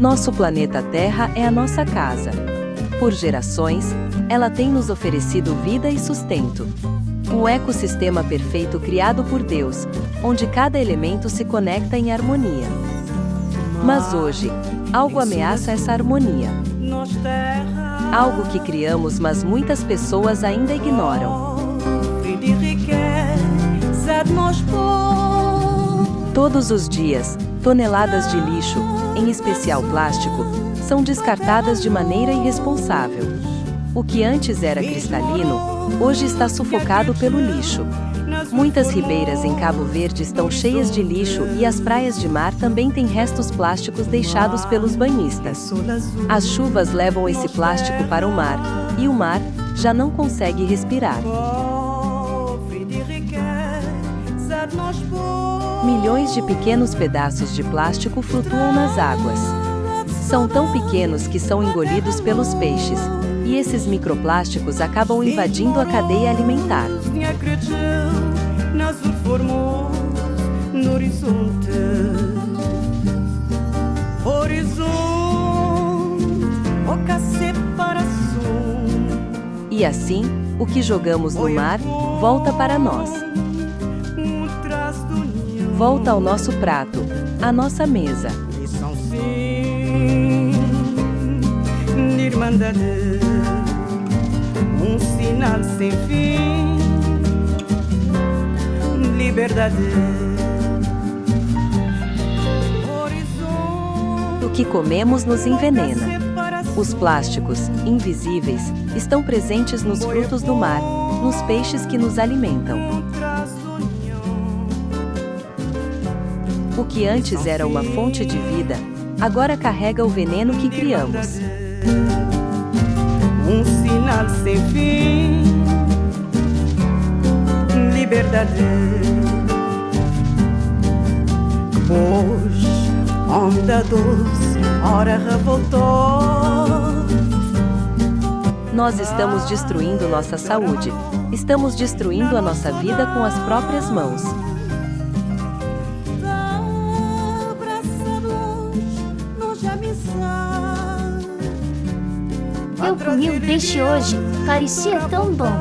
Nosso planeta Terra é a nossa casa. Por gerações, ela tem nos oferecido vida e sustento. Um ecossistema perfeito criado por Deus, onde cada elemento se conecta em harmonia. Mas hoje, algo ameaça essa harmonia. Algo que criamos, mas muitas pessoas ainda ignoram. Todos os dias, toneladas de lixo, em especial plástico, são descartadas de maneira irresponsável. O que antes era cristalino, hoje está sufocado pelo lixo. Muitas ribeiras em Cabo Verde estão cheias de lixo e as praias de mar também têm restos plásticos deixados pelos banhistas. As chuvas levam esse plástico para o mar, e o mar já não consegue respirar. Milhões de pequenos pedaços de plástico flutuam nas águas. São tão pequenos que são engolidos pelos peixes, e esses microplásticos acabam invadindo a cadeia alimentar. E assim, o que jogamos no mar volta para nós. Volta ao nosso prato, à nossa mesa. Um sinal sem fim, liberdade. O que comemos nos envenena. Os plásticos, invisíveis, estão presentes nos frutos do mar, nos peixes que nos alimentam. O que antes era uma fonte de vida, agora carrega o veneno que criamos. Um sinal sem fim, liberdade. Pois onda doce, hora revoltou. Nós estamos destruindo nossa saúde. Estamos destruindo a nossa vida com as próprias mãos. Eu comi um peixe hoje, parecia tão bom.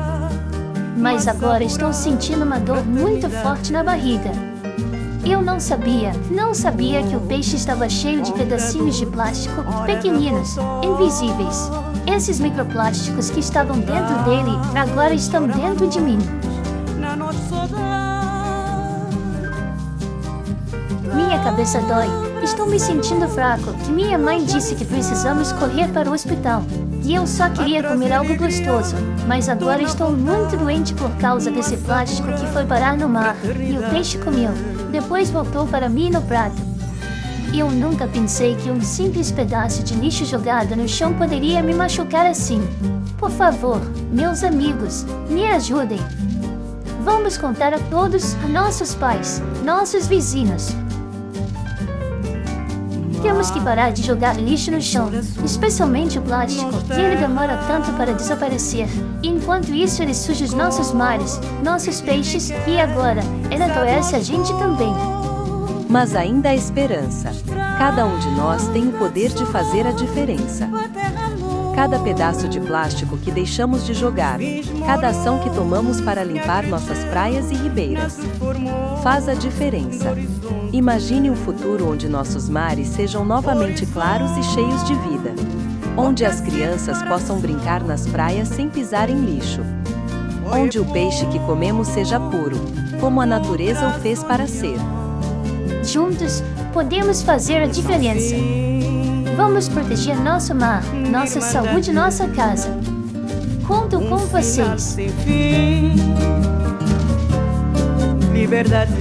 Mas agora estou sentindo uma dor muito forte na barriga. Eu não sabia que o peixe estava cheio de pedacinhos de plástico pequeninos, invisíveis. Esses microplásticos que estavam dentro dele, agora estão dentro de mim. Minha cabeça dói, estou me sentindo fraco. Minha mãe disse que precisamos correr para o hospital. E eu só queria comer algo gostoso, mas agora estou muito doente por causa desse plástico que foi parar no mar, e o peixe comeu. Depois voltou para mim no prato. Eu nunca pensei que um simples pedaço de lixo jogado no chão poderia me machucar assim. Por favor, meus amigos, me ajudem. Vamos contar a todos, a nossos pais, nossos vizinhos. Temos que parar de jogar lixo no chão, especialmente o plástico, que ele demora tanto para desaparecer. Enquanto isso, ele suja os nossos mares, nossos peixes e agora, ele adoece a gente também. Mas ainda há esperança. Cada um de nós tem o poder de fazer a diferença. Cada pedaço de plástico que deixamos de jogar, cada ação que tomamos para limpar nossas praias e ribeiras, faz a diferença. Imagine um futuro onde nossos mares sejam novamente claros e cheios de vida. Onde as crianças possam brincar nas praias sem pisar em lixo. Onde o peixe que comemos seja puro, como a natureza o fez para ser. Juntos, podemos fazer a diferença. Vamos proteger nosso mar, nossa saúde, nossa casa. Conto com vocês. Liberdade.